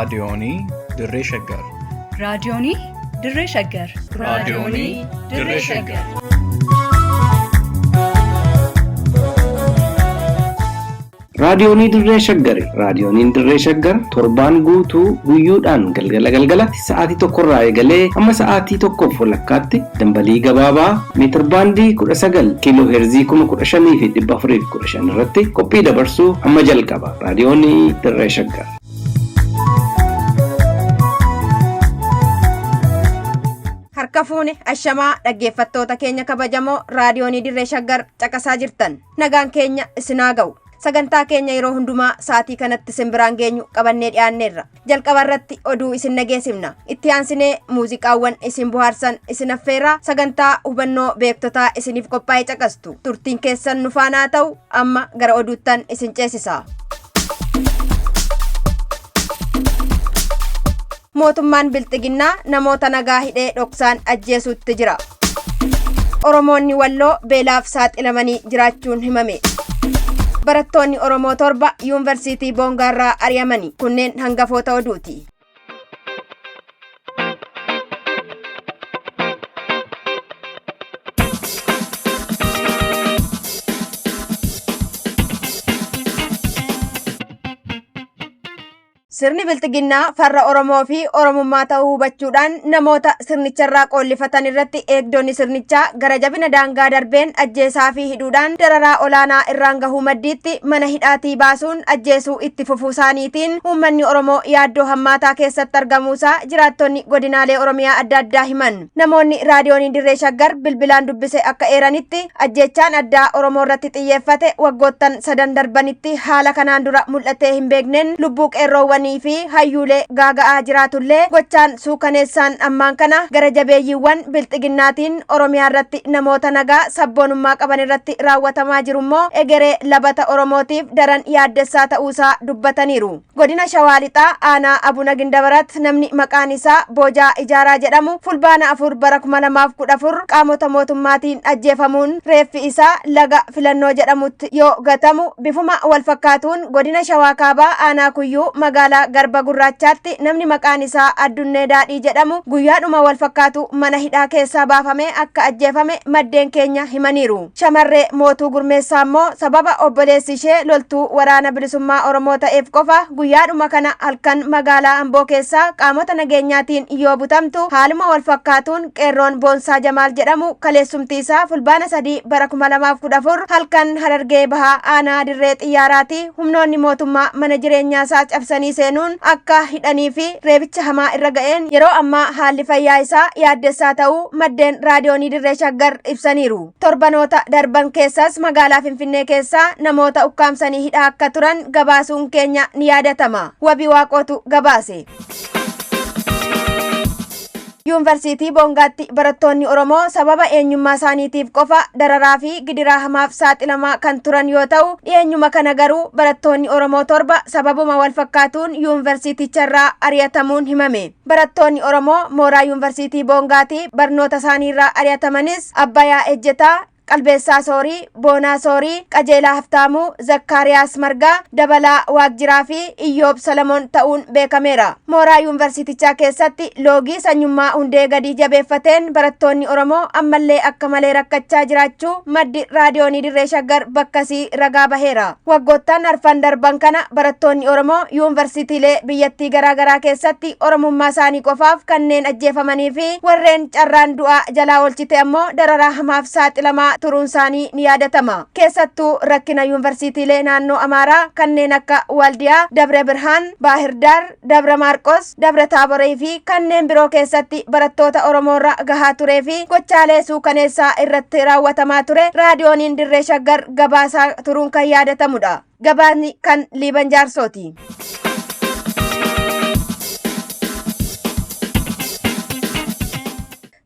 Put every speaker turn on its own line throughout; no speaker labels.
Raadiyoonii Dirree Shaggar.
Raadiyoonii Dirree Shaggar.
Raadiyoonii Dirree Shaggar.
Raadiyoonii Dirree Shaggari. Raadiyooniin Dirree Shaggar torbaan guutuu guyyoodhaan galgala galgalatti sa'aatii tokkorraa eegalee hamma sa'aatii tokkoof walakkaatti dambalii gabaabaa meetirbaandii 19 kiiloo heerzii 15,415 irratti qophii dabarsuu hamma jalqaba. Raadiyoonii Dirree Shaggar.
Harka fuune ashamaa dhaggeeffattoota keenya kabajamoo raadiyoonii Dirree Shaggar caqasaa jirtan. Nagaan keenya isinaa ga'u. Sagantaa keenya yeroo hundumaa sa'aatii kanatti isin biraan geenyu qabannee dhiyaanneerra. Jalqaba irratti oduu isin dhageessifna. Itti aansinee muuziqaawwan isin bohaarsan isin affeerraa sagantaa hubannoo beektotaa isiniif qophaa'e caqastu. Turtiin keessan nu faanaa ta'u amma gara oduuttan isin ceesisa. Mootummaan Bilxiginnaa namoota nagaa hidhee dhoksaan ajjeesuutti jira. Oromoonni Walloo beelaaf saaxilamanii jiraachuun himame. Barattoonni Oromoo torba Yuunivarsiitii Boongaarraa ari'amani. Kunneen hangafoota oduuti. Sirni Bilxiginnaa farra Oromoo fi Oromummaa ta'uu hubachuudhaan namoota sirnicharraa qoollifatan irratti eegdonni sirnichaa gara jabina daangaa darbeen ajjeesaa fi hidhuudhaan dararaa olaanaa irraan gahuu maddiitti mana hidhaatii baasuun ajjeesuu itti fufuu isaaniitiin uummanni Oromoo yaaddoo hammaataa keessatti argamuusaa jiraattonni godinaalee Oromiyaa adda addaa himan. Namoonni raadiyoonii Dirree Shaggar bilbilaan dubbise akka eeranitti ajjeechaan addaa Oromoo irratti xiyyeeffate waggoottan sadan darbanitti haala kanaan dura mul'atee hin beekneen lubbuu qeerroowwanii fi hayyuulee gaaga'aa jiraatullee gochaan suukaneessaan ammaan kana gara jabeeyyiiwwan bilxiginnaatiin Oromiyaa irratti namoota nagaa sabboonummaa qaban irratti raawwatamaa jiru immoo egeree labata Oromootiif daran yaaddessaa ta'uusaa dubbataniiru. Godina Shawaa Lixaa aanaa Abuna Gindabarat namni maqaan isaa Boojaa Ijaaraa jedhamu Fulbaana 4 bara 2014 qaamota mootummaatiin ajjeefamuun reeffi isaa laga filannoo jedhamutti yoo gatamu bifuma wal fakkaatuun godina Shawaa Kaabaa aanaa Kuyyuu magaalaa Garba Gurraachaatti namni maqaan isaa Addunnee Daadhii jedhamu guyyaadhuma wal fakkaatu mana hidhaa keessaa baafamee akka ajjeefame maddeen keenya himaniiru. Shamarree Mootuu Gurmeessaa immoo sababa obboleessi ishee loltuu Waraana Bilisummaa Oromoo ta'eef qofa guyyaadhuma kana halkan magaalaa Amboo keessaa qaamota nageenyaatiin yoo butamtu haaluma wal fakkaatuun qeerroon Boonsaa Jamaal jedhamu kaleessumti isaa Fulbaana 3 bara 2014 halkan Harargee Bahaa aanaa Dirree Xiyyaaraatii humnoonni mootummaa mana jireenyaa isaa cabsanii seenuun akka hidhanii fi reebicha hamaa irra ga'een yeroo ammaa haalli fayyaa isaa yaaddessaa ta'uu maddeen Raadiyoonii Dirree Shaggar ibsaniiru. Torbanoota darban keessas magaalaa Finfinnee keessaa namoota ukkaamsanii hidhaa akka turan gabaasuun keenya ni yaadatama. Wabii Waaqootu gabaase. Yuunvarsiitii Boongaatti barattoonni Oromoo sababa eenyummaa isaaniitiif qofa dararaa fi gidiraa hamaaf saaxilamaa kan turan yoo ta'u, dhiyeenyuma kana garuu barattoonni Oromoo torba sababuma wal fakkaatuun yuunvarsiiticharraa ari'atamuun himame. Barattoonni Oromoo mooraa Yuunvarsiitii Boongaatii barnoota isaaniirraa ari'atamanis Abbayaa Ejjetaa, Qalbeessaa Soorii, Boonaa Soorii, Qajeelaa Haftaamuu, Zakkaariyaas Margaa, Dabalaa Waaqjiraa fi Iyyoob Salamoon ta'uun beekameera. Mooraa yuunvarsiitichaa keessatti loogii sanyummaa hundee gadii jabeeffateen barattoonni Oromoo ammallee akka malee rakkachaa jiraachuu maddi Raadiyoonii Dirree Shaggar bakkasii ragaa baheera. Waggoottan arfan darban kana barattoonni Oromoo yuunvarsiitiilee biyyattii garaa garaa keessatti Oromummaa isaanii qofaaf kanneen ajjeefamanii fi warreen carraan du'aa jalaa oolchite ammoo dararaa hamaaf saaxilamaa turuun isaanii ni yaadatama. Keessattuu rakkina yuunvarsiitiilee naannoo Amaaraa kanneen akka Waldiyaa, Dabre Birhaan, Baahirdaar, Dabra Maarqos, Dabra Taaboree fi kanneen biroo keessatti barattoota Oromoorra gahaa turee fi gochaalee suukaneessaa irratti raawwatamaa ture raadiyooniin Dirree Shaggar gabaasaa turuun kan yaadatamudha. Gabaasni kan Liiban Jaarsooti.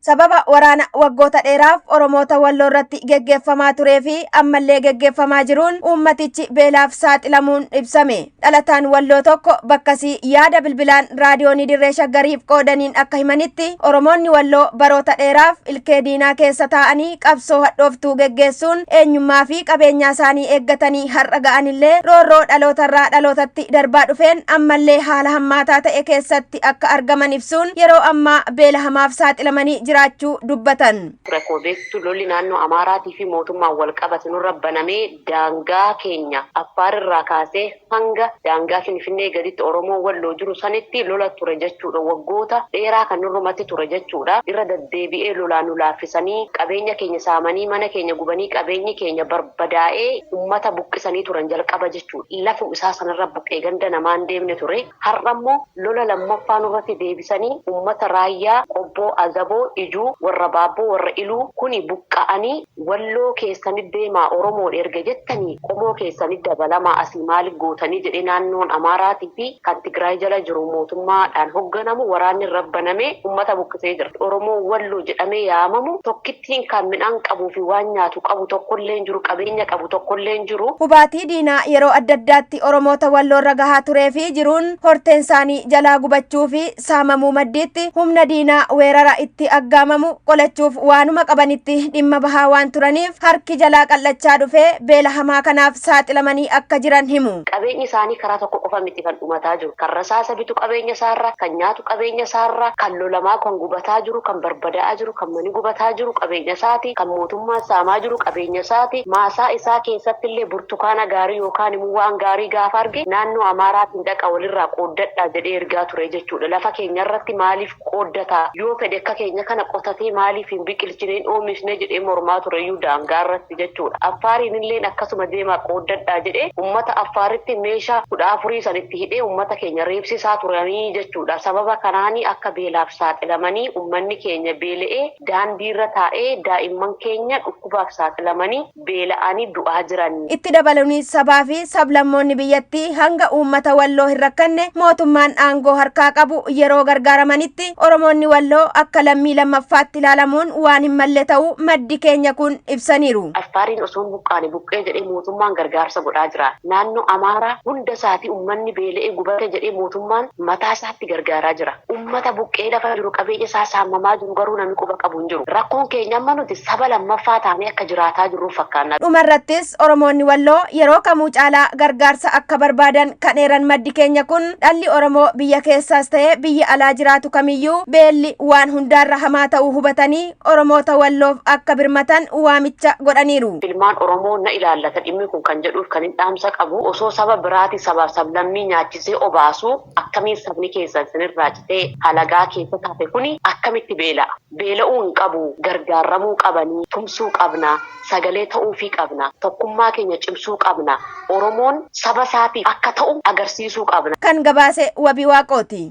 Sababa waraana waggoota dheeraaf Oromoota Walloo irratti geggeeffamaa turee fi ammallee geggeeffamaa jiruun uummatichi beelaaf saaxilamuun ibsame. Dhalataan Walloo tokko bakkasii yaada bilbilaan raadiyoonii Dirree Shaggariif qoodaniin akka himanitti Oromoonni Walloo baroota dheeraaf ilkee diinaa keessa taa'anii qabsoo hadhooftuu geggeessuun eenyummaa fi qabeenyaa isaanii eeggatanii har'a ga'anillee roorroo dhalootarraa dhalootatti darbaa dhufeen ammallee haala hammaataa ta'e keessatti akka argaman ibsuun yeroo ammaa beela hamaaf saaxilamanii jiraachuu dubbatan.
Rakkoo beektu lolli naannoo Amaaraatii fi mootummaan wal qabate nurra banamee daangaa keenya Affaar irraa kaasee hanga daangaa Finfinnee gaditti Oromoo Walloo jiru sanitti lola ture jechuudha. Waggoota dheeraa kan nurrumatti ture jechuudha. Irra deddeebi'ee lolaan nu laaffisanii qabeenya keenya saamanii mana keenya gubanii qabeenyi keenya barbadaa'ee uummata buqqisanii turan jalqaba jechuudha. Lafuma isaa sanarra buqqee ganda namaan deemne ture. Har'a immoo lola lammaffaa nurratti deebisanii uummata raayyaa Qobboo, Azaboo, Ijuu, warra Baabboo, warra Iluu kuni buqqa'anii Walloo keessanii deemaa Oromoodha erga jettanii qomoo keessanii dabalamaa asii maaliif gootanii jedhee naannoon Amaaraatii fi kan Tigraay jala jiru mootummaadhaan hoogganamu waraanni irra banamee uummata buqqisee jira. Oromoo Walloo jedhamee yaamamu tokkittiin kan midhaan qabuu fi waan nyaatu qabu tokkollee hin jiru, qabeenya qabu tokkollee hin jiru.
Hubaatii diinaa yeroo adda addaatti Oromoota Walloorra gahaa turee fi jiruun horteen isaanii jalaa gubachuu fi saamamuu maddiitti humna diinaa weerara itti aggaamamu qolachuuf waanuma qabanitti dhimma bahaa waan turaniif harki jalaa qal'achaa dhufee beela hamaa kanaaf saaxilamanii akka jiran himu.
Qabeenyi isaanii karaa tokko qofa miti kan dhumataa jiru. Kan rasaasa bitu qabeenya isaarra, kan nyaatu qabeenya isaarra, kan lolamaa kan gubataa jiru, kan barbadaa'aa jiru, kan mani gubataa jiru qabeenya isaati, kan mootummaan saamaa jiru qabeenya isaati. Maasaa isaa keessatti illee burtukaana gaarii yookaan immoo waan gaarii gaafa arge naannoo Amaaraatiin dhaqa walirraa qooddadhaa jedhee ergaa ture jechuudha. Lafa keenya irratti maaliif qooddataa? Yoo fedhe akka keenya kana qotatee maaliif hin biqilchine hin oomishne jedhee mormaa ture iyyuu daangaa irratti jechuudha. Affaariin illee akkasuma deemaa qooddadhaa jedhee uummata Affaaritti meeshaa 14 sanitti hidhee uummata keenya reebsisaa turanii jechuudha. Sababa kanaanii akka beelaaf saaxilamanii uummanni keenya beela'ee daandiirra taa'ee daa'imman keenya dhukkubaaf saaxilamanii beela'anii du'aa jiran.
Itti dabaluunis sabaa fi sablammoonni biyyattii hanga uummata Walloo hin rakkanne mootummaan aangoo harkaa qabu yeroo gargaaramanitti Oromoonni Walloo akka lammii lammaffaatti ilaalamuun waan hin malle ta'uu maddi keenya kun ibsaniiru.
Affaariin osoo hin buqqaane buqqee jedhee mootummaan gargaarsa godhaa jira. Naannoo Amaaraa hunda isaatii uummanni beela'ee gubate jedhee mootummaan mataa isaatti gargaaraa jira. Uummata buqqee lafa jiru qabeenya isaa saamamaa jiru garuu namni quba qabu hin jiru. Rakkoon keenya amma nuti saba lammaffaa taanee akka jiraataa jirru fakkaanna.
Dhumarrattis Oromoonni Walloo yeroo kamuu caalaa gargaarsa akka barbaadan kan eeran maddi keenya kun dhalli Oromoo biyya keessaas ta'ee biyya alaa jiraatu kamiyyuu beelli waan hundaarra hamaa ta'uu hubatanii Oromoota Walloof akka birmatan waamicha godhaniiru.
Ilmaan Oromoo na ilaallata dhimmi kun kan jedhuuf kan hin dhaamsa qabu osoo saba biraati sabaaf sablammii nyaachisee obaasu akkamiin sabni keessan sinirraa citee halagaa keessa taate kuni akkamitti beela'a? Beela'uu hin qabu, gargaaramuu qabanii, tumsuu qabna, sagalee ta'uufii qabna, tokkummaa keenya cimsuu qabna, Oromoon saba isaatiif akka ta'u agarsiisuu qabna.
Kan gabaase Wabii Waaqooti.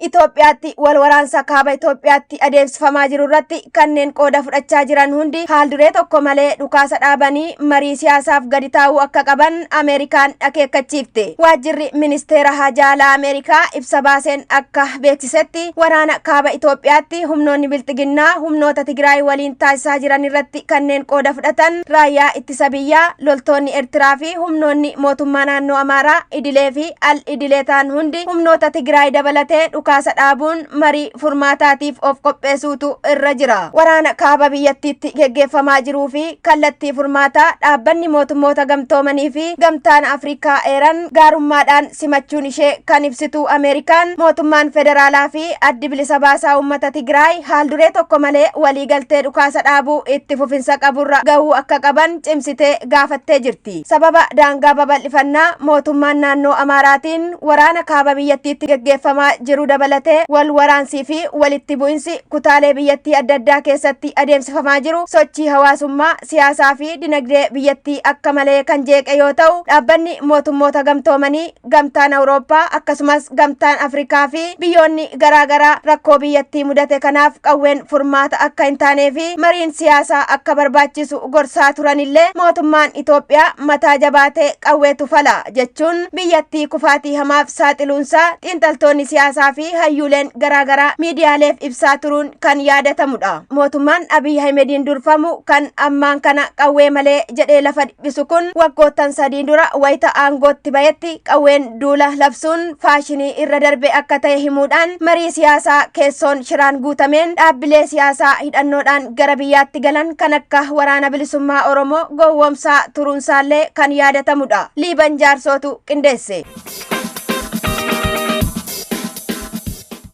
Itoophiyaatti wal waraansa kaaba Itoophiyaatti adeemsifamaa jiru irratti kanneen qooda fudhachaa jiran hundi haal duree tokko malee dhukaasa dhaabanii marii siyaasaaf gadi taa'uu akka qaban Ameerikaan akeekkachiifte. Waajjirri ministeera haajaa alaa Ameerikaa ibsa baaseen akka beeksisetti waraana kaaba Itoophiyaatti humnoonni bilxiginnaa humnoota Tigraay waliin taasisaa jiran irratti kanneen qooda fudhatan raayyaa ittisa biyyaa, loltoonni Eertiraa fi humnoonni mootummaa naannoo Amaaraa idilee fi al idilee ta'an hundi humnoota Tigraay dabalatee dhukaasa dhaabuun marii furmaataatiif of qopheessuutu irra jira. Waraana kaaba biyyattiitti geggeeffamaa jiruu fi kallattii furmaataa dhaabbanni mootummoota gamtoomanii fi gamtaan Afrikaa eeran gaarummaadhaan simachuun ishee kan ibsitu Ameerikaan mootummaan federaalaa fi addi bilisa baasaa uummata Tigraay haal duree tokko malee waliigaltee dhukaasa dhaabuu itti fufinsa qaburra gahuu akka qaban cimsitee gaafattee jirti. Sababa daangaa babal'ifannaa mootummaan naannoo Amaaraatiin waraana kaaba biyyattiitti geggeeffamaa jiru dabalatee wal waraansii fi walitti bu'insi kutaalee biyyattii adda addaa keessatti adeemsifamaa jiru sochii hawaasummaa, siyaasaa fi dinagdee biyyattii akka malee kan jeeqe yoo ta'u dhaabbanni mootummoota gamtoomanii, gamtaan Awurooppaa akkasumas gamtaan Afrikaa fi biyyoonni garaagaraa rakkoo biyyattii mudate kanaaf qawween furmaata akka hin taanee fi mariin siyaasaa akka barbaachisu gorsaa turanillee mootummaan Itoophiyaa mataa jabaatee qawweetu fala jechuun biyyattii kufaatii hamaaf saaxiluunsaa xiinxaltoonni siyaasaa fi fi hayyuuleen garaagaraa miidiyaaleef ibsaa turuun kan yaadatamudha. Mootummaan Abiy Ahimediin durfamu kan ammaan kana qawwee malee jedhee lafa dhiphisu kun waggoottan 3 dura wayita aangootti bahetti qawween duula labsuun faashinii irra darbe akka ta'e himuudhaan marii siyaasaa keessoon shiraan guutameen dhaabbilee siyaasaa hidhannoodhaan gara biyyaatti galan kan akka Waraana Bilisummaa Oromoo gowwoomsaa turuunsaallee kan yaadatamudha. Liiban Jaarsootu qindeesse.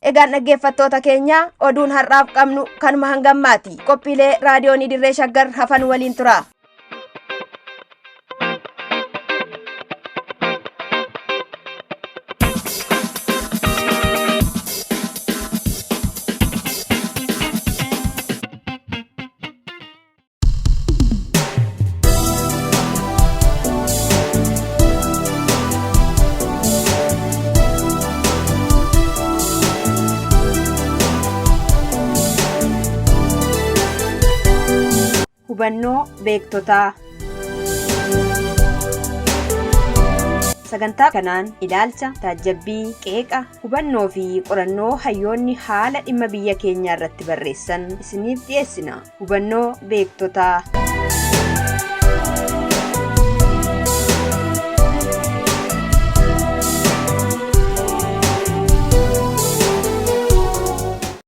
Egaan dhaggeeffattoota keenya, oduun har'aaf qabnu kanuma hangammaati. Qophiilee raadiyoonii Dirree Shaggar hafan waliin tura. Hubannoo beektotaa. Sagantaa kanaan ilaalcha, taajjabbii, qeeqa, hubannoo fi qorannoo hayyoonni haala dhimma biyya keenyaa irratti barreessan isiniif dhiyeessina. Hubannoo beektotaa.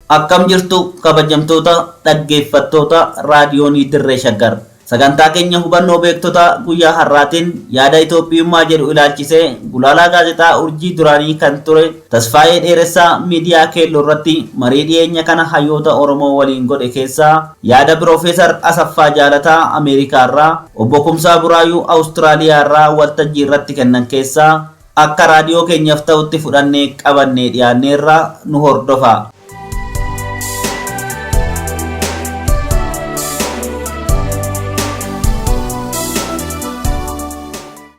Akkam jirtu kabajamtoota dhaggeeffattoota raadiyoonii Dirree Shaggar. Sagantaa keenya hubannoo beektotaa guyyaa har'aatiin yaada Itoophiyummaa jedhu ilaalchisee gulaalaa gaazexaa Urjii duraanii kan ture Tasfaayee Dheeressaa miidiyaa Keelloo irratti marii dhiyeenya kana hayyoota Oromoo waliin godhe keessaa yaada Piroofeesar Asaffaa Jaalataa Ameerikaa irraa, Obbo Kumsaa Buraayuu Awustiraaliyaa irraa waltajjii irratti kennan keessaa akka raadiyoo keenyaaf ta'utti fudhannee qabannee dhiyaanneerra, nu hordofaa.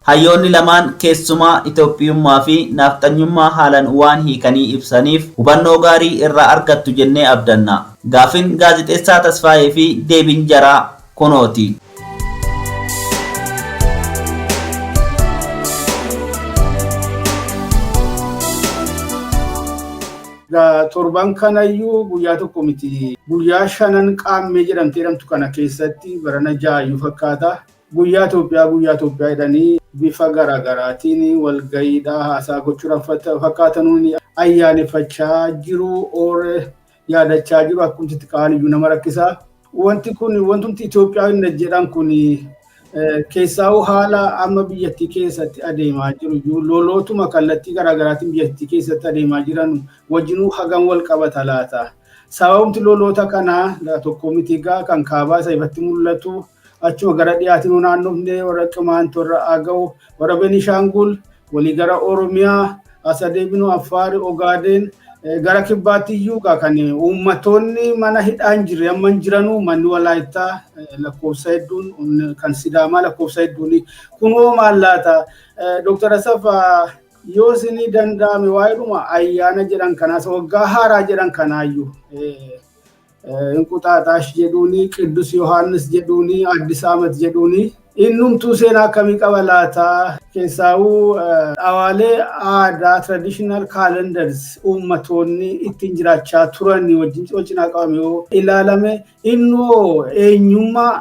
Hayyoonni lamaan keessumaa Itoophiyummaa fi naafxanyummaa haalan waan hiikanii ibsaniif hubannoo gaarii irraa argattu jennee abdanna. Gaafin gaazexeessaa Tasfaayee fi deebiin jaraa kunooti.
Torban kanayyuu guyyaa tokko miti, guyyaa shanan qaammee jedhamtee jedhamtu kana keessatti barana ja'ayyuu fakkaata. Guyyaa Itoophiyaa, guyyaa Itoophiyaa jedhanii bifa garaagaraatiin walga'iidhaa haasaa gochuudhaan fakkaatanuun ayyaaneffachaa jiru, oore yaadachaa jiru, akkumsitti ka'an iyyuu nama rakkisaa. Wanti kun, wantumti Itoophiyaa inni jedhan kun, keessaa'uu haala amma biyyattii keessatti adeemaa jiru iyyuu, lolootuma kallattii garaagaraatiin biyyattii keessatti adeemaa jiran wajjinuu hagam wal qabata laata? Sababumti loloota kanaa tokko miti egaa, kan kaabaa isa ifatti mul'atu, achuma gara dhiyaatiin naannofne warra Qimaant, warra Agaw, warra Benishaangul, walii gara Oromiyaa as adeeminu, Affaari, Ogaadeen, gara kibbaatti iyyuu kan uummattoonni mana hidhaan jirre amma hin jiranuu, manni Walaayittaa lakkoofsa hedduun, kan Sidaamaa lakkoofsa hedduun, kunoo maal laata? Dooktar Asaffaa, yoo isinii danda'ame waa'eedhuma ayyaana jedhan kanaas, waggaa haaraa jedhan kanaayyuu, Inquxaaxaash jedhuuni, Qiddus Yohaannis jedhuuni, Addis Amat jedhuuni, innumtuu seenaa akkamii qaba laata? Keessaawuu dhawaalee aadaa, traditional calendars, uummatoonni ittiin jiraachaa turan wajjin wal cinaa qabame yoo ilaalame, innoo eenyummaa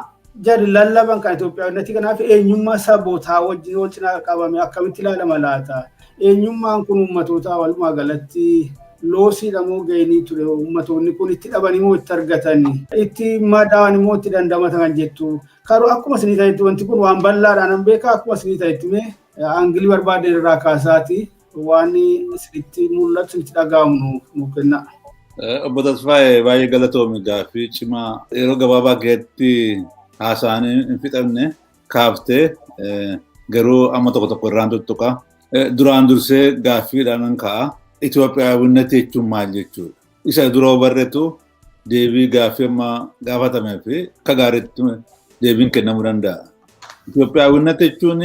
jarri lallaban kan Itoophiyaawwanatti kanaaf eenyummaa sabootaa wajjin wal cinaa qabame akkamitti ilaalama laata? Eenyummaan kun uummatoota walumaa galatti loosiidha moo gainii ture? Uummatoonni kun itti dhabanii moo itti argatanii? Itti madaa'an moo itti dandamatan kan jettu. Karoo akkuma isinii ta'etti, wanti kun waan bal'aadhaan an beekaa, akkuma isinii ta'etti mee aangilii barbaadeen irraa kaasaati waan isinitti mul'atu, isinitti dhaga'amu nu kenna.
Obbo Tasfaayee, baay'ee galatoomi, gaaffii cimaa yeroo gabaabaa keessatti haasa'anii hin fixamne kaaftee, garuu amma tokko tokko irraan tuttuqa. Duraan dursee gaaffiidhaan nan ka'a. Itoophiyaawwinnati jechuun maal jechuudha? Isa dura barreetu deebii gaaffii amma gaafatamee fi akka gaariitti deebiin kennamuu danda'a. Itoophiyaawwinnati jechuun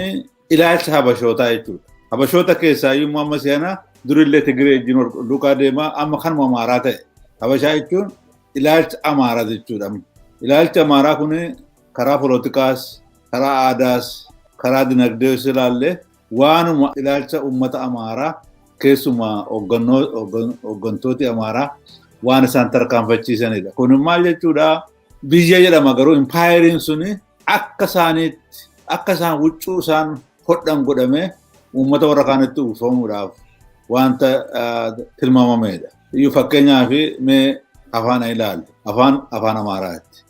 ilaalcha habashootaa jechuudha. Habashoota keessaa iyyuu amma seenaa durillee Tigiree wajjin duukaa deemaa amma kanuma Amaaraa ta'e. Habashaa jechuun ilaalcha Amaaraa jechuudha. Ilaalchi Amaaraa kun karaa poolotikaas, karaa aadaas, karaa dinagdees ilaalle waanuma ilaalcha uummata Amaaraa Keessumaa hooggantooti Amaaraa waan isaan tarkaanfachiisanidha. Kun maal jechuudha? Biyya jedhama garuu impaayeriin suni akka isaaniitti akka isaan huccuu isaan hodhan godhamee uummata warra kaanitti uwwifamuudhaaf wanta tilmaamamedha. Iyyuu fakkeenyaaf mee afaan ilaalu. Afaan afaan Amaaraati.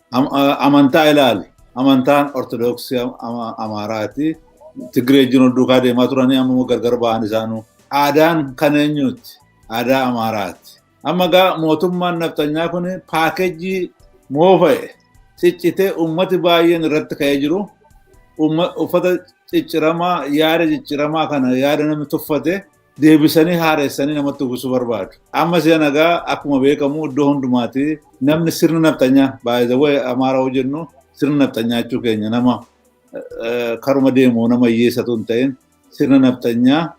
Amantaa ilaalu. Amantaan Ortodoksii Amaaraati. Tigree wajjin duukaa deemaa turanii amma gargar ba'an isaanuu. Aadaan kan eenyuuti? Aadaa Amaaraati. Amma gaa mootummaan nafxanyaa kun paakeejii moofa'e ciccitee uummati baay'een irratti ka'ee jiru. Uffata cicciramaa yaada cicciramaa kana yaada namni tuffate deebisanii haaressanii namatti uwwisuu barbaadu. Amma si'a nagaa akkuma beekamu iddoo hundumaati namni sirna nafxanyaa baay'ee Amaaraa jennu sirna nafxanyaa jechuu keenya nama karuma deemu nama hiyyeessatu hin ta'in sirna nafxanyaa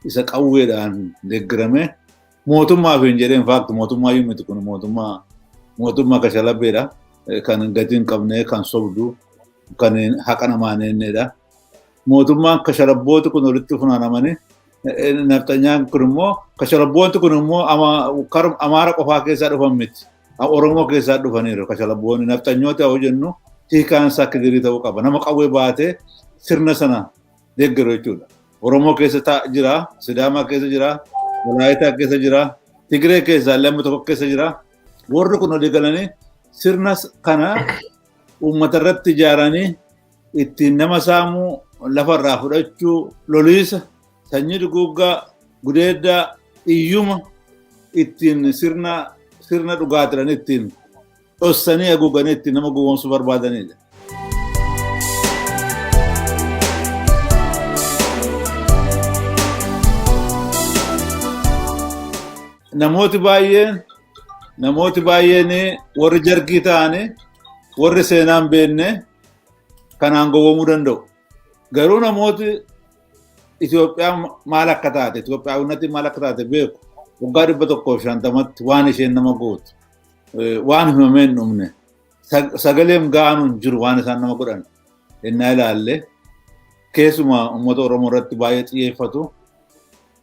isa qawweedhaan deeggarame mootummaaf hin jedheen faakti mootummaa iyyuu miti kun mootummaa kashalabbeedha kan gatii hin qabne kan sobdu kan haqa namaa hin eennedha. Mootummaan kashalabbooti kun walitti funaanamanii nafxanyaan kun immoo kashalabbooti kun immoo Amaara qofaa keessaa dhufan miti. Oromoo keessaa dhufaniiru kashalabboonni nafxanyoota yoo jennu hiikaan isaa akka dirii ta'uu qaba. Nama qawwee baatee sirna sana deeggaru jechuudha. Oromoo keessa jira, Sidaamaa keessa jira, Walaayitaa keessa jira, Tigree keessa illee tokko keessa jira. Warri kun olii galanii sirna kana uummata irratti ijaaranii ittiin nama saamuu, lafarraa fudhachuu, loliisa, sanyii duguuggaa, gudeeddaa, iyyuma ittiin sirna dhugaatiidhaan ittiin dhossanii haguuganii ittiin nama gowwoomsuu barbaadanidha. Namooti baay'een warri jargii ta'anii warri seenaa hin beekne kanaan gowwoomuu danda'u. Garuu namooti Itoophiyaa maal akka taate, Itoophiyaawwanatti maal akka taate beeku. Waggaa 150tti waan isheen nama gootu, waan himamee hin dhumne, sagaleen ga'aan hin jiru waan isaan nama godhan innaa ilaalle keessumaa uummata Oromoo irratti baay'ee xiyyeeffatu.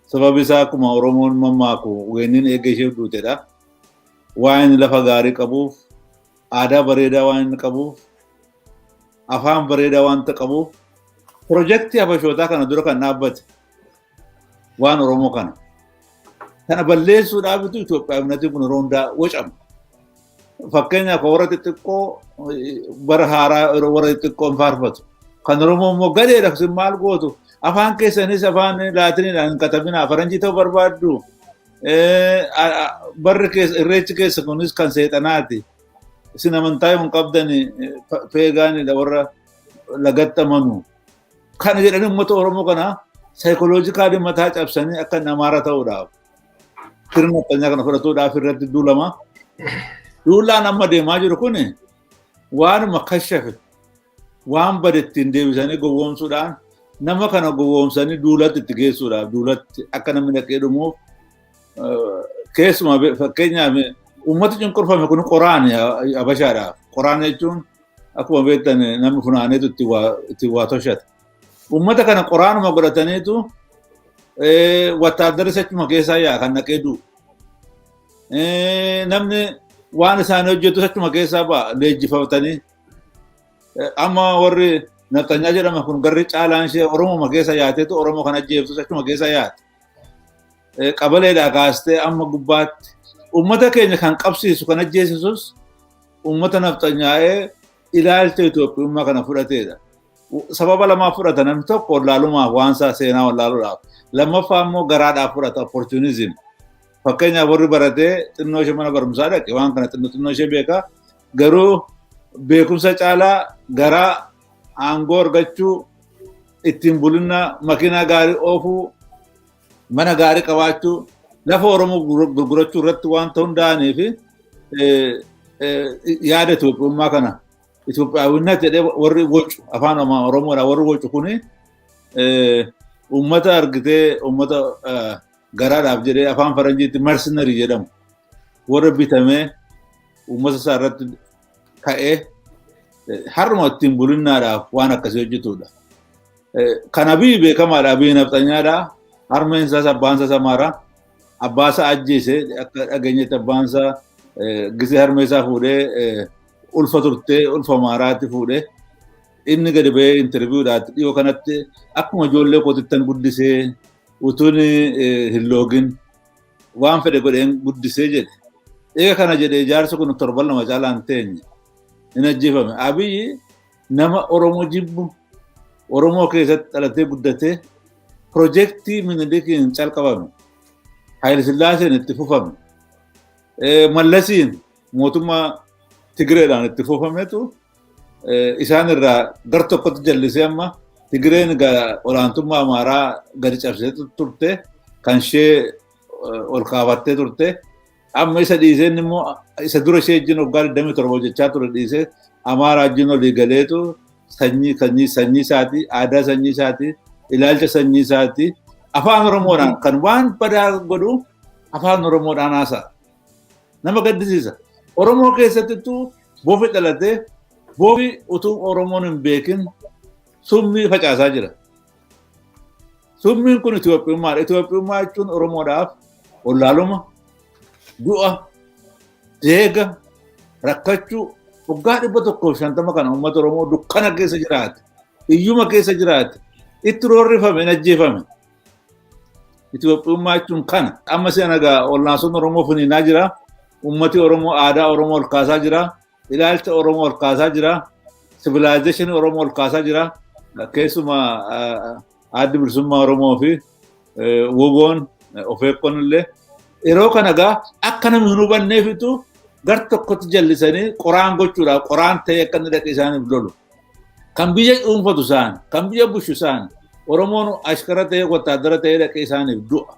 Sababi isaa akkuma Oromoon mammaaku weenniin eega ishee duutedha. Waan inni lafa gaarii qabuuf, aadaa bareedaa waan inni qabuuf, afaan bareedaa waanta qabuuf, pirojektii Habashootaa kana dura kan dhaabbate waan Oromoo kana. Kana balleessuudhaafitu Itoophiyaawwanatti kun yeroo hundaa wocama. Fakkeenyaaf warra xixiqqoo bara haaraa warra xixiqqoo hin faarfatu. Kan Oromoo immoo gadeedha isin maal gootu? Afaan keessanis afaan laatiniidhaan hin katabinaa faranjii ta'uu barbaaddu. Barri keessa irreechi keessa kunis kan seexanaati. Isin amantaa hin qabdan peegaanidha warra lagatti amanu. Kana jedhanii uummata Oromoo kana saayikoloojikaalii mataa cabsanii akka inni Amaara ta'uudhaaf sirna nafxanyaa kana fudhatuudhaaf irratti duulama. Duulaan amma deemaa jiru kun waanuma kashafe waan bade ittiin deebisanii gowwoomsuudhaan nama kana gowwoomsanii duulatti itti geessuudhaaf duulatti akka namni dhaqee dhumuuf keessumaa fakkeenyaaf uummata cunqurfame kun qoraan Habashaadhaaf. Qoraan jechuun akkuma beektan namni funaaneetu ittiin waa toshata. Uummata kana qoraanuma godhataniitu wattaaddarri achuma keessaa yaa kan dhaqee du'u. Namni waan isaan hojjetu achuma keessaa ba'a leenjifatanii. Amma warri nafxanyaa jedhama kun garri caalaan ishee Oromoma keessa yaateetu Oromoo kan ajjeeftus achuma keessa yaate. Qabaleedhaa kaastee amma gubbaatti uummata keenya kan qabsiisu kan ajjeesisus uummata nafxanyaa'ee ilaalcha Itoophiyummaa kana fudhateedha. Sababa lamaaf fudhata namni tokko wallaalumaaf waan isaa seenaa wallaaluudhaaf. Lammaffaa immoo garaadhaaf fudhata opportunism. Fakkeenyaaf warri baratee xinnoo ishee mana barumsaa dhaqe waan kana xinnoo ishee beeka. Garuu beekumsa caalaa garaa aangoo argachuu ittiin bulina makiinaa gaarii oofuu mana gaarii qabaachuu lafa Oromoo gurgurachuu irratti waanta hundaa'anii fi yaada Itoophiyummaa kana Itoophiyaawwinnat jedhee warri wocu afaan Oromoodhaa warri wocu kuni uummata argitee uummata garaadhaaf jedhee afaan faranjiitti mercenary jedhamu warra bitamee uummata isaa irratti ka'ee har'uma ittiin bulinnaadhaaf waan akkasii hojjetudha. Kan Abiy beekamaadha. Abiy nafxanyaadha. Harmeen isaas abbaan isaas Amaaraa. Abbaa isaa ajjeese akka dhageenyetti abbaan isaa gisee harmee isaa fuudhee ulfa turtee ulfa Amaaraatti fuudhee inni gadi ba'ee interviiwudhaatti dhiyoo kanatti akkuma ijoollee kootittan guddisee utuun hin loogin waan fedhe godheen guddisee jedhe. Eega kana jedhee jaarsi kun torban 2 caalaa hin teenye hin ajjeefame. Abiyyi nama Oromoo jibbu Oromoo keessatti dhalatee guddatee piroojeektii Minilikiin calqabame. Haayile Sillaaseen itti fufame. Mallasiin mootummaa Tigireedhaan itti fufametu isaan irraa gar tokkotti jallisee amma Tigireen olaantummaa Amaaraa gadi cabsee turte kan ishee ol kaafattee turte amma isa dhiiseen immoo isa dura ishee wajjin waggaa 27 hojjechaa ture dhiisee Amaaraa wajjin olii galeetu sanyii isaatii aadaa sanyii isaatii ilaalcha sanyii isaatii afaan Oromoodhaan kan waan badaa godhu afaan Oromoodhaan haasa'a. Nama gaddisiisa. Oromoo keessattuu bofi dhalatee bofi utuu Oromoon hin beekin summii facaasaa jira. Summiin kun Itoophiyummaadha. Itoophiyummaa jechuun Oromoodhaaf wallaaluma, du'a, deega, rakkachuu waggaa 150 kana uummata Oromoo dukkana keessa jiraate, hiyyuma keessa jiraate, itti roorrifame, hin ajjeefame. Itoophiyummaa jechuun kana. Amma si'a nagaa wal'aansoon Oromoo finiinaa jira. Uummati Oromoo aadaa Oromoo ol kaasaa jira. Ilaalcha Oromoo ol kaasaa jira. Sivilaayizeeshinii Oromoo ol kaasaa jira. Keessumaa addi bilisummaa Oromoo fi WBOn of eeggoon illee yeroo kana egaa akka namni hin hubanneefitu gar tokkotti jallisanii qoraan gochuudhaaf qoraan ta'ee akka inni dhaqee isaaniif lolu. Kan biyya dhuunfatu isaan, kan biyya bushu isaan, Oromoon ashkara ta'ee wattaadara ta'ee dhaqee isaaniif du'a.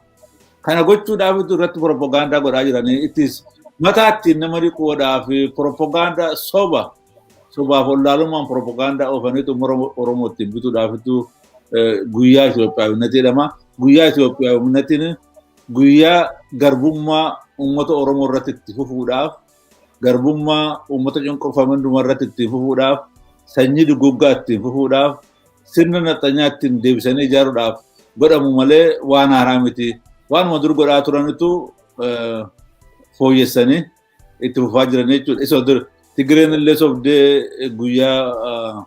Kana gochuudhaaf irratti propagaandaa godhaa jiranii ittis mataa ittiin nama dhiquudhaaf propagaandaa soba sobaaf wallaalummaan propagaandaa oofaniitu Oromoo ittiin bituudhaafitu guyyaa Itoophiyaawwinnati jedhama. Guyyaa Itoophiyaawwinnatiin guyyaa garbummaa uummata Oromoo irratti itti fufuudhaaf garbummaa uummata cunqurfame hundumaa irratti itti fufuudhaaf sanyii duguuggaa ittiin fufuudhaaf sirna nafxanyaa ittiin deebisanii ijaaruudhaaf godhamu malee waan haaraa miti. Waanuma dur godhaa turanitu fooyyessanii itti fufaa jiran jechuudha. Isa dur Tigireen illee sobdee guyyaa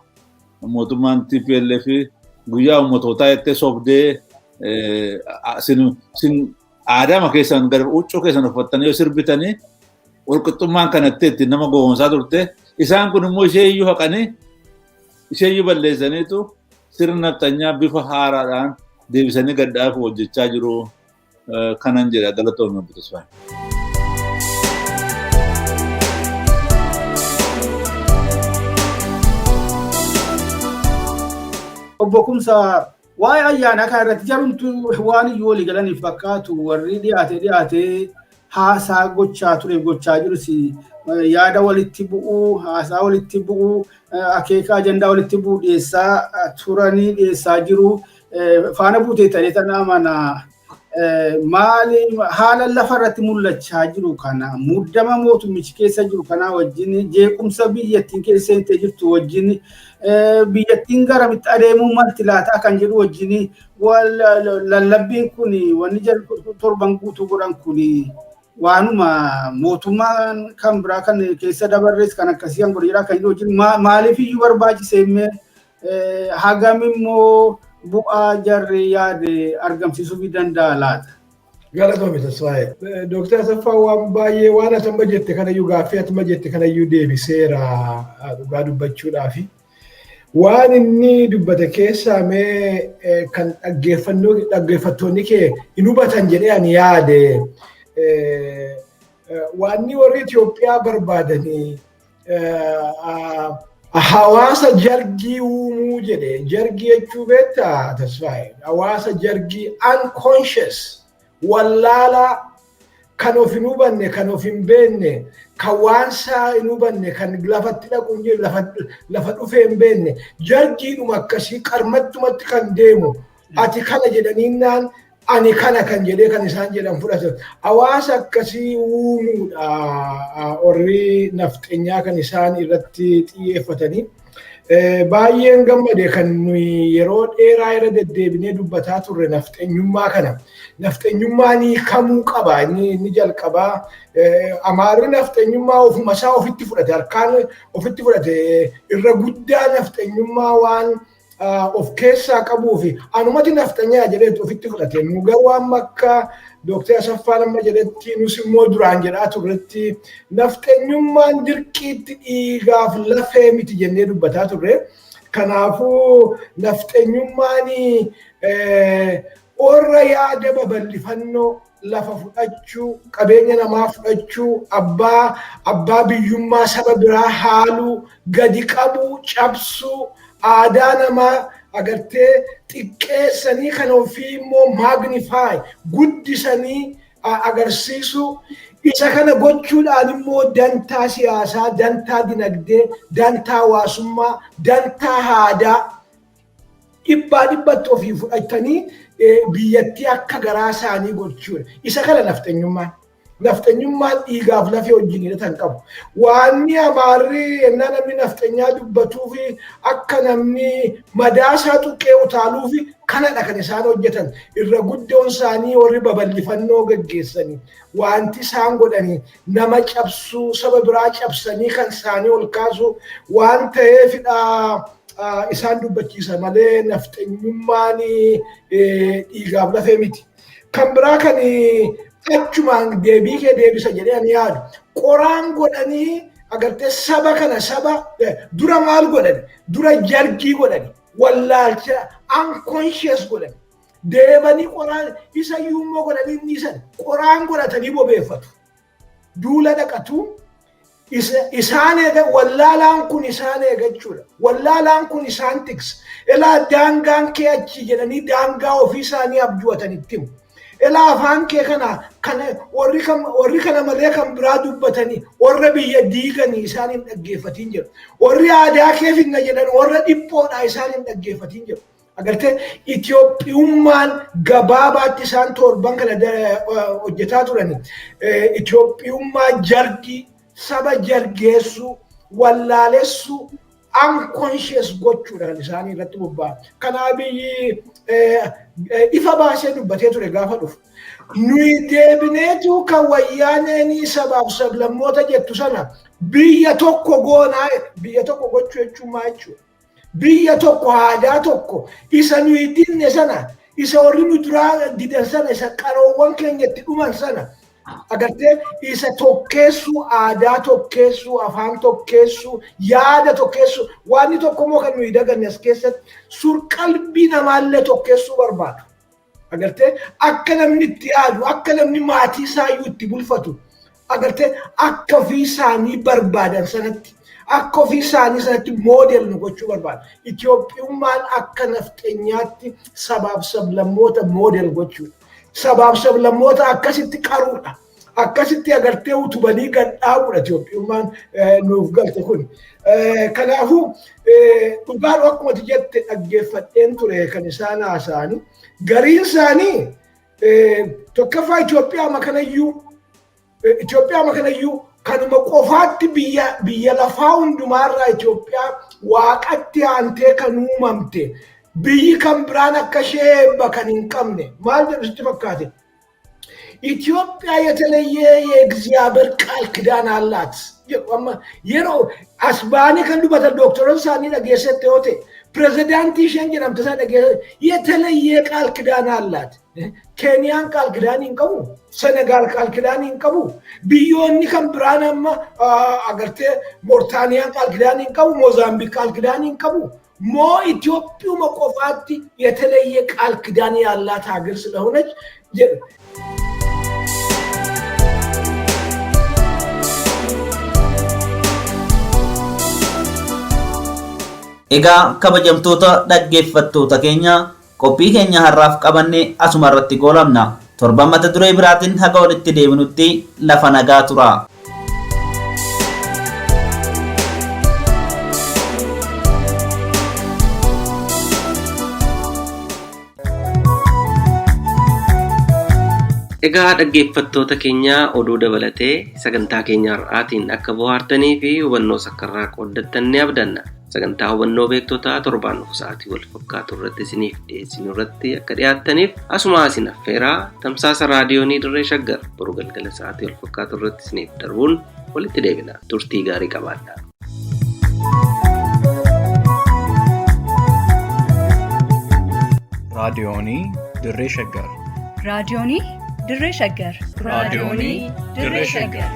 mootummaan TPLF guyyaa uummatootaa jettee sobdee sin aadaama keessan gara huccuu keessan uffattanii yoo sirbitanii walqixxummaan kanatti ittiin nama gowwoomsaa turte. Isaan kun immoo ishee iyyuu haqanii ishee iyyuu balleessaniitu sirna nafxanyaa bifa haaraadhaan deebisanii gaddaaf hojjechaa jiru kanan jedha galatoomii Obbo Tasfaayee.
Obbo Kumsaa waa'ee ayyaanaa kana irratti jarumtu waan iyyuu walii galaniif fakkaatu warri dhiyaatee haasaa gochaa tureef gochaa jirus yaada walitti bu'uu haasaa walitti bu'uu akeeka ajandaa walitti bu'uu dhiyeessaa turanii dhiyeessaa jiru faana buutee ta'ee tan amana maali haala lafa irratti mul'achaa jiru kana muddama mootummichi keessa jiru kana wajjin jeequmsa biyyattiin keessa seentee jirtu wajjin biyyattiin garamitti adeemuu malti laataa kan jedhu wajjin lallabbiin kun wanni torban guutuu godhan kun waanuma mootummaan kan biraa kan keessa dabarres kan akkasii kan godhe jira kan jedhu wajjin maaliif iyyuu barbaachisee hagam immoo bu'aa jarri yaade argamsiisuu danda'a laata.
Galatoomi Tasfaayee. Dooktar Asaffaa waan baay'ee waan ati amma jette kanayyuu gaaffii ati amma jette kanayyuu deebiseera dhugaa dubbachuudhaafi. Waan inni dubbate keessaa mee kan dhaggeeffattoonni kee hin hubatan jedhee ani yaade waanni warri Itoophiyaa barbaadanii hawaasa jargii uumuu jedhe jargii jechuu beektaa Tasfaayee hawaasa jargii unconscious wallaalaa kan of hin hubanne kan of hin beekne kan waan isaa hin hubanne kan lafatti dhaqu hin jirre lafa dhufee hin beekne jargiidhuma akkasii qarmattumatti kan deemu ati kana jedhaniinnaan Ani kana kan jedhee kan isaan jedhan fudhatan. Hawaasa akkasii uumuudha warri nafxenyaa kan isaan irratti xiyyeeffatanii. Baay'een gammade kan nuyi yeroo dheeraa irra deddeebinee dubbataa turre nafxenyummaa kana. Nafxenyummaan kamuu qaba inni jalqabaa. Amaarri nafxenyummaa ofuma isaa ofitti fudhate, harkaan ofitti fudhate. Irra guddaa nafxenyummaa waan of keessaa qabuu fi anumati nafxanyaa jedhee ofitti fudhate. Nu garuu amma akka Dooktar Asaffaan amma jedhetti, nus immoo duraan jedhaa turretti, nafxenyummaan dirqiitti dhiigaaf lafee miti jennee dubbataa turre. Kanaafuu nafxenyummaan warra yaada babal'ifannoo, lafa fudhachuu, qabeenya namaa fudhachuu, abbaa biyyummaa saba biraa haaluu, gadi qabuu, cabsuu, aadaa namaa agartee xiqqeessanii kan ofii immoo magnify guddisanii agarsiisuu, isa kana gochuudhaan immoo dantaa siyaasaa, dantaa dinagdee, dantaa hawaasummaa, dantaa aadaa dhibbaa dhibbatti ofii fudhatanii biyyattii akka garaa isaanii gochuudha. Isa kana nafxenyummaan. Nafxenyummaan dhiigaaf lafee wajjin hidhatan qabu. Waanni Amaarri ennaa namni nafxenyaa dubbatuu fi akka namni madaasaa tuqee utaaluu fi kanadha kan isaan hojjetan. Irra guddoon isaanii warri babal'ifannoo gaggeessanii wanti isaan godhanii nama cabsuu, saba biraa cabsanii kan isaanii ol kaasuu waan ta'eefidha isaan dubbachiisa malee nafxenyummaan dhiigaaf lafee miti. Kan biraa kan achumaan deebii kee deebisa jedhee ani yaadu, qoraan godhanii agartee saba kana, saba dura maal godhani? Dura jargii godhani, wallaalcha, unconscious godhani. Deebanii qoraan isa iyyuu godhanii inni isan qoraan godhatanii bobeeffatu. Duula dhaqatu, isaan eega, wallaalaan kun isaan eegachuudha. Wallaalaan kun isaan tiksa. Elaa daangaan kee achi jedhanii daangaa ofii isaanii abju'atanitti himu. Elaa afaan kee kana warri kana malee kan biraa dubbatanii warra biyya diiganii isaan hin dhaggeeffatiin jedhu. Warri aadaa kee finna jedhan warra dhiphoodha, isaan hin dhaggeeffatiin jedhu. Agartee, Itoophiyummaan gabaabaatti isaan torban kana hojjetaa turani. Itoophiyummaa jargii, saba jargeessuu, wallaalessuu, unconscious gochuudha kan isaanii irratti bobba'an. Kanaaf biyyi ifa baasee dubbatee ture gaafa dhufu. Nuyi deebineetu kan Wayyaaneen sabaaf sablammoota jettu sana biyya tokko goonaa. Biyya tokko gochuu jechuun maal jechuudha? Biyya tokko, aadaa tokko, isa nuyi dinne sana, isa warri nu duraa didan sana, isa qaroowwan keenya itti dhuman sana, agartee, isa tokkeessuu, aadaa tokkeessuu, afaan tokkeessuu, yaada tokkeessuu. Waan tokko immoo kan nuyi daganne as keessatti surqalbii namaallee tokkeessuu barbaadu. Agartee, akka namni itti yaadu, akka namni maatii isaayyuu itti bulfatu, agartee, akka ofii isaanii barbaadan sanatti, akka ofii isaanii sanatti model nu gochuu barbaadu. Itoophiyummaan akka nafxenyaatti sabaaf sablammoota model gochuudha. Sabaaf sablammoota akkasitti qaruudha. Akkasitti agartee utubanii gad dhaabuudha Itoophiyummaan nuuf galte kun. Kanaafuu dhugaan akkuma ati jette dhaggeeffadheen ture kan isaan haasa'anii. Gariin isaanii tokkoffaa Itoophiyaa makanayyuu kanuma qofaatti biyya lafaa hundumaarraa Itoophiyaa waaqatti aantee kan uumamte, biyyi kan biraan akka ishee eebba kan hin qabne maal jedhu sitti fakkaate? ኢትዮጵያ የተለየ የእግዚአብሔር ቃል ኪዳን አላት jedhu. Amma yeroo as ba'anii kan dubbatan doktoroota isaanii dhageessette yoo ta'e, pirezidaantii isheen jedhamte sana dhageessette, የተለየ ቃል ኪዳን አላት። Keeniyaan ቃል ኪዳን hin qabu, Senegaal ቃል ኪዳን hin qabu, biyyoonni kan biraan amma agartee Moortaaniyaan ቃል ኪዳን hin qabu, Moozaambiik ቃል ኪዳን hin qabu. Moo Itoophiyuma qofaatti የተለየ ቃል ኪዳን ያላት ሀገር ስለሆነች jedhu.
Egaa kabajamtoota dhaggeeffattoota keenya, qophii keenya har'aaf qabanne asuma irratti goolabna. Torban mata duree biraatiin haga walitti deebinutti lafa nagaa tura.
Egaa dhaggeeffattoota keenya oduu dabalatee sagantaa keenya har'aatiin akka bohaartanii fi hubannoo sakkarraa qooddattan ni abdanna. Sagantaa hubannoo beektotaa torbaan dhufu sa'aatii wal fakkaatu irratti isiniif dhiyeessinu irratti akka dhiyaattaniif asuma isin affeeraa tamsaasa raadiyoonii Dirree Shaggar boru galgala sa'aatii wal fakkaatu irratti isiniif darbuun walitti deebina. Turtii gaarii qabaadhaa.
Raadiyoonii Dirree Shaggar.
Raadiyoonii Dirree Shaggar.
Raadiyoonii Dirree Shaggar.